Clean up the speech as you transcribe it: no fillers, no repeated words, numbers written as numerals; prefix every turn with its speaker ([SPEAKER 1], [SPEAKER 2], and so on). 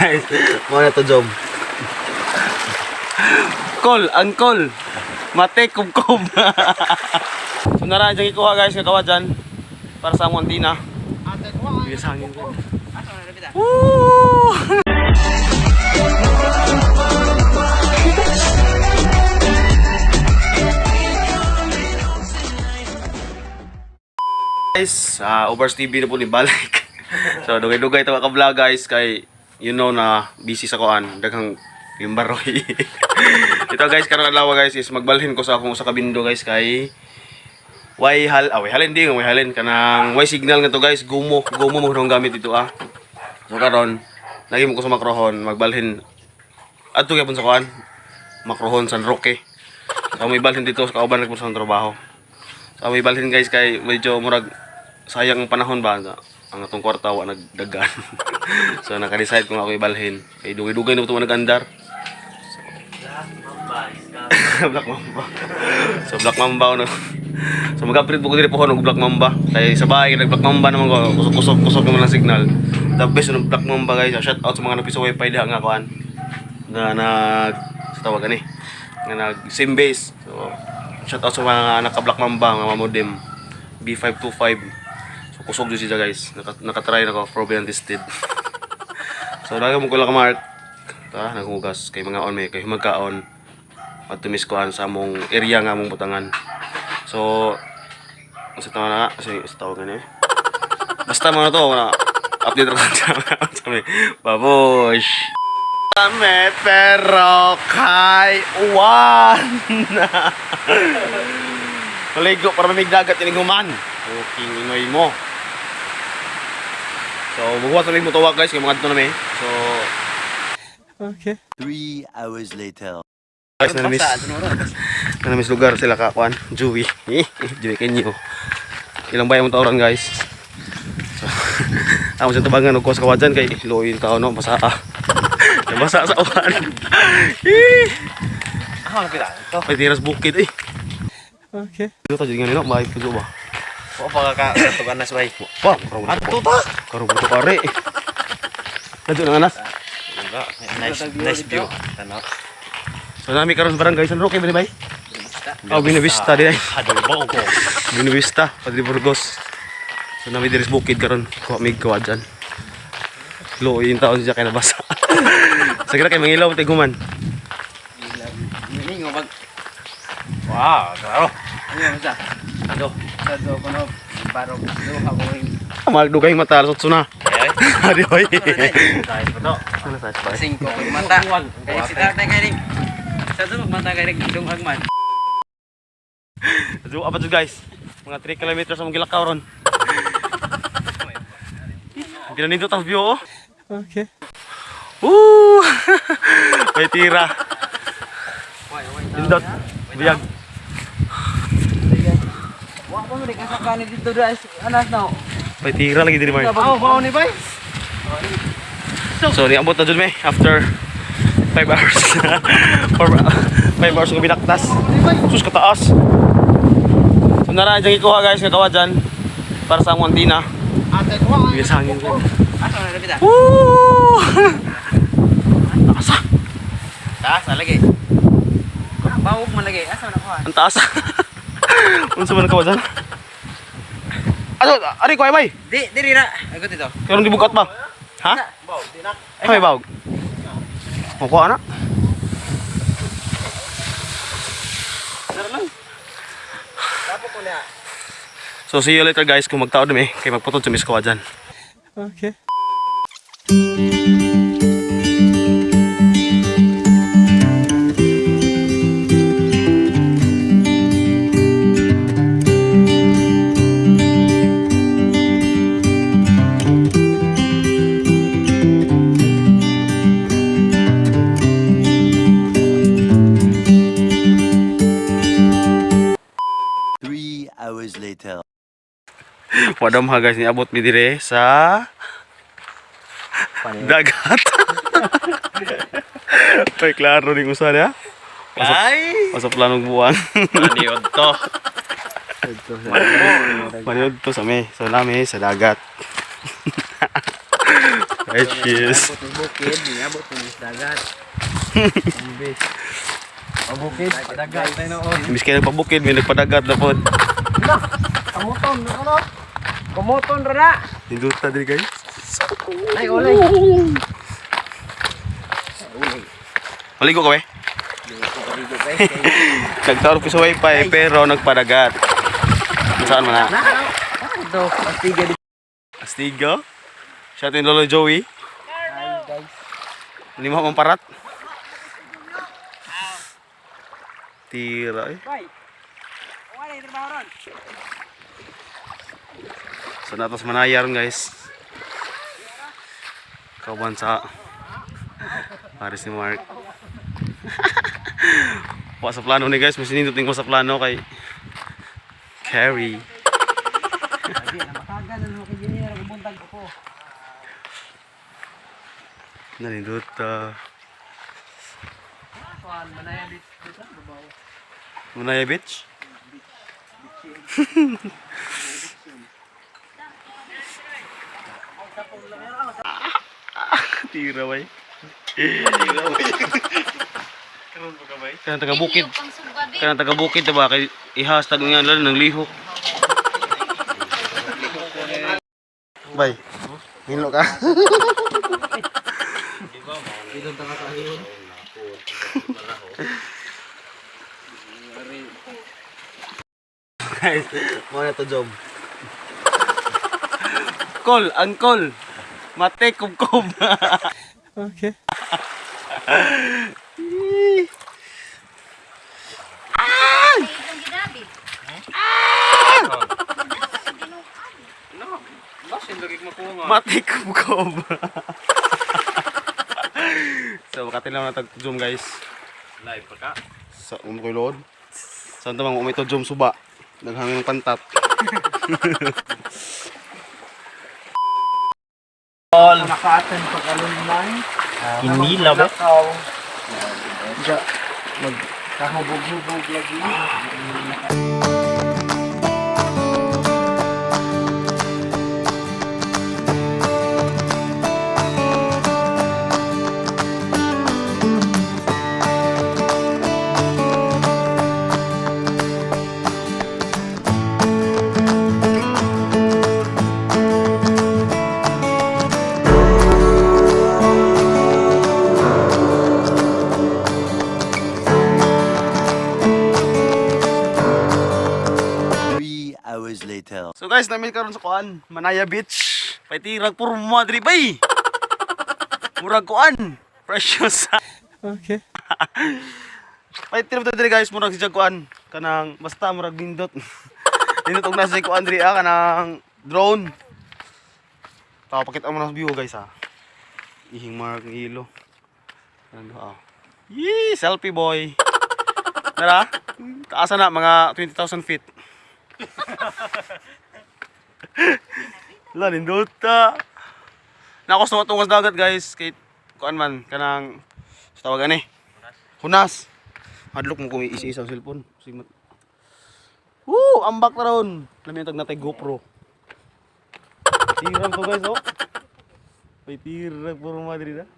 [SPEAKER 1] Guys, mo na to job. Call, angkol. Mate kumkum. So nara dyan ikuha, guys, kagawa dyan para sa among antina. Bilis hangin ko. Woo! Guys, Ubers TV na po ni balik. So dugay-dugay tawa ka vlog, guys, kay you know na busy sa kuan, daghang limbaroy. Ito, guys, karon adlaw, guys, is magbalhin ko sa akong usa ka bindo, guys, kay way hal ah, way halin di way halin kanang way signal nga to, guys, gumo gumo mo nang gamit dito ah. So karon lagi mo ko sa Macrohon magbalhin adto gyapon sa kuan Macrohon San Roque. So may balhin dito sa kauban nagpo sa trabaho. So may balhin, guys, kay medyo murag sayang ang panahon ba nga ang atong kwarta wa nagdagan. So naka-decide ko nga ako ibalhin kay dugay-dugay na to nagandar. Black Mamba. So Black Mamba no. So mag-upgrade po ko diri pohon og Black Mamba. Kay sa bahay nag Black Mamba naman ko, kusog-kusog kusog naman ang signal. The best ng Black Mamba, guys. Shout out sa mga nagpisa wifi diha nga kuan. Nga nag sa tawag ani. Nga nag same base. So shout out sa mga naka Black Mamba nga modem B525. So kusog jud siya, guys. Naka-try na ko, proven and tested. So lagi mo ko lang ka mark. Ta naghugas kay mga on may kay magkaon at tumiskuhan sa among area nga among butangan. So, sa tawag na, sa tawag na eh. Basta mga to, na, update rin sa kami. Babush! Kami, pero kay Juan! Maligo para mamig dagat ining human. Fucking inoy mo. So, maghuwas na mo tuwag, guys, kay mga adto na mi. So,
[SPEAKER 2] 3 hours later.
[SPEAKER 1] Guys, nanamis lugar sila ka kuan, Joey. Joey kenyo. Ilang bayan mong tauran, guys. So, amo sa tabangan og kuha sa kawadyan kay luoy yung tao no, basa ah. Nabasa sa uwan. Eh.
[SPEAKER 3] Ako na pila. Ito.
[SPEAKER 1] May tiras bukid eh.
[SPEAKER 3] Okay.
[SPEAKER 1] Dito ta jud nga nino, may puso ba?
[SPEAKER 3] O pa ka ka nas bay.
[SPEAKER 1] Wa, karon
[SPEAKER 3] Ato ta.
[SPEAKER 1] Karon to kare. Ladyo na anas.
[SPEAKER 3] Nice nice view. Tanaw.
[SPEAKER 1] So nami karon sa barangay San Roque ba ni bay? Oh, Binavista di ay.
[SPEAKER 3] Hadol ko.
[SPEAKER 1] Binavista, Padre Burgos. So nami diri sa bukid karon, kuha mig kawadyan. Luoy yung taon siya kay nabasa. Sige na kay mangilaw tiguman.
[SPEAKER 4] Ningo bag
[SPEAKER 3] Wow, klaro.
[SPEAKER 4] ano sa
[SPEAKER 3] Ano?
[SPEAKER 4] sa do kono barog do ka ko
[SPEAKER 1] Magdugay mata alas 8 na.
[SPEAKER 3] Eh,
[SPEAKER 1] Adi hoy.
[SPEAKER 3] nice pa to.
[SPEAKER 1] Ano sa pa?
[SPEAKER 4] singko ko mata. Kay si tatay kay ring. Sa do mata kay ring dunghag man.
[SPEAKER 1] So apa to, guys? Mga 3 kilometers ang gilakaw ron. Hindi na nindot ang view oh.
[SPEAKER 3] Okay.
[SPEAKER 1] Woo! May tira. Nindot. Biyag.
[SPEAKER 4] Wa pa mo rin kasakani dito da anas na.
[SPEAKER 1] May tira lagi diri Mark.
[SPEAKER 4] Aw, mao ni bay.
[SPEAKER 1] So, niabot na dyan may after 5 hours. 5 hours ko binaktas. Sus, kataas. So, nara dyan ikuha, guys, kagawa dyan. Para sa among antina. Bilis hangin ko.
[SPEAKER 4] Asa na dapita?
[SPEAKER 1] Woo! Taas ah!
[SPEAKER 4] Taas lagi. Bawog man lagi. Asa na kuha?
[SPEAKER 1] Ang taas. Unsa man ka dyan? Ano? Ari ko ay bay.
[SPEAKER 4] Di diri ra. Agot dito.
[SPEAKER 1] Karon gibukat ba? Ha? Ay, may bawog. Makuha na. So see you later, guys, kung magtaod mi kay magputod sa miskawa dyan.
[SPEAKER 3] Okay.
[SPEAKER 2] 3 hours later.
[SPEAKER 1] Wadam ha, guys, niabot mi dire sa dagat. Ay, klaro ning usa niya.
[SPEAKER 3] Ay!
[SPEAKER 1] Pasa planong buwan.
[SPEAKER 3] Maniod to.
[SPEAKER 1] Maniod to sa mi. So nami sa dagat. Precious.
[SPEAKER 4] Abot ng bukid, niabot ng dagat. Imbis. Pabukid, padagat tayo noon.
[SPEAKER 1] Imbis kayo nagpabukid, may nagpadagat na po.
[SPEAKER 4] Kamuton, ano? Kamuton ra.
[SPEAKER 1] Ninduta din, guys.
[SPEAKER 4] Ay, ulay.
[SPEAKER 1] Maligo ka, we? Nagtawag ko sa wifi, pero nagpadagat. Saan man na?
[SPEAKER 4] Ito, pastiga di.
[SPEAKER 1] Astigo? Shout out Lolo Joey.
[SPEAKER 4] Hi guys.
[SPEAKER 1] Lima mong parat. Tira eh.
[SPEAKER 4] Bye. Wala yung trabaho ron.
[SPEAKER 1] So natos manayar, guys. Kauban sa Paris ni Mark. Wa sa plano ni guys, mas nindot ko sa plano kay Carrie.
[SPEAKER 4] Lagi na makagan na kay Junior ang buntag ko.
[SPEAKER 1] Nanindot.
[SPEAKER 4] Kuan manaya dito sa babaw.
[SPEAKER 1] Manaya Beach. Tira bay. Tira bay. Kanang taga bukid. Kanang taga bukid diba kay i-hashtag nga lang ng lihok. Bay. Hilo ka. Guys, mo na to job. Call, angkol. Mate kumkum.
[SPEAKER 3] Okay.
[SPEAKER 1] Mate kumkum. So, makatilaw na tag zoom, guys.
[SPEAKER 3] Live pa ka?
[SPEAKER 1] Sa umo koy load. Saan tamang umay to zoom suba. Naghangin ng pantat.
[SPEAKER 4] Naka-attend pag alumni.
[SPEAKER 3] Inila ba?
[SPEAKER 4] Ja, mag kahubog-hubog lagi.
[SPEAKER 2] 3 hours later.
[SPEAKER 1] So guys, namin karon sa kuan, Manaya Beach. Paitirag purma diri bay. Murag kuan. Precious.
[SPEAKER 3] Okay.
[SPEAKER 1] Paitirag to diri, guys, murag si kuan kanang basta murag nindot. Nindot og nasa kuan diri ah, kanang drone. Tao pakita mo na sa view, guys, ah. Ihing mark ng ilo. Ano ah. Yee, selfie boy. Tara, taasa na mga 20,000 feet. La nindota. Nako sa tungas dagat, guys, kay kuan man kanang sa tawag ani. Hunas. Hadlok mo kung isa-isa ang cellphone. Simat. Woo, ambak na ron. Lami tag natay GoPro. Tirang to, guys, oh. May tirang puro Madrid ah.